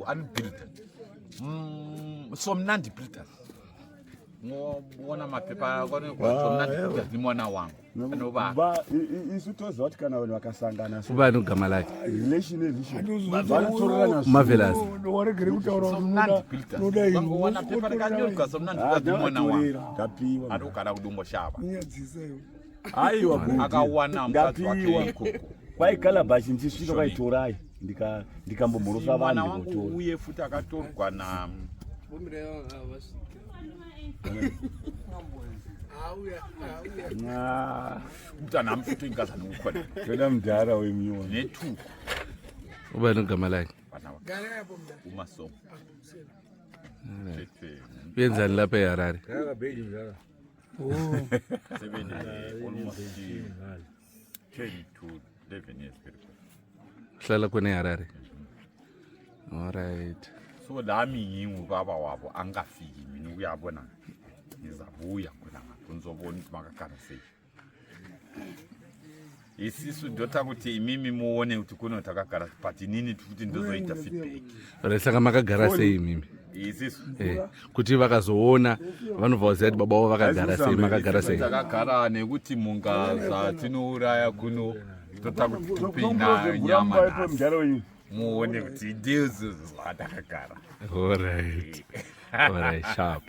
Anobuilda Somnandi Builders. Muona mapepa akonekwa Somnandi Builders ni mwana wangu anovaka. Isu toziva kuti kana vanhu vakasangana so Ubani gama lake? Relation relation vanotorerana. Marvelous. Waregere kutaura. Somnandi Builders. Vangowana pepa rakanyorwa Somnandi Builders ni mwana wangu. Ndapiwa. Anogara kuDomboshava. Nyadzisa iwe. Aiwa bhuti. Akawana mukadzi wake Ndapiwa. ikoko. Kwai kalabashi ndichisvika kwaitorai ndikambomhorosa Mwana vanhu wangu ndikotora. uye futi akatorwa na Ah, mntanami futi inkazana ukhona toda mudhara wemiona. Nethuku. Ubani gama lake? Vana umasomo. Uyenzani lapha eHarare? Sebene almost 10 to 11 years very. Hlala khona eHarare. Alright. So lami ngingubaba wabo, angikafiki mina ukuyabona, ngizabuya khona ngapho ngizobona ukuthi makagara sei. Isisu ndota kuti imimi muone kuti kuno takagara, but inini futi ndozoita feedback. Alright, saka makagara sei imimi? Isisu Kuti vakazoona vanobva vaziva kuti baba vavo vakagara sei, makagara sei? Takagara nekuti munga zvatinouraya kuno tota kuti tupina nyama nhasi. Mudhara wenyu. Muone kuti ndizvo zvatakagara. Alright. Alright, sharp.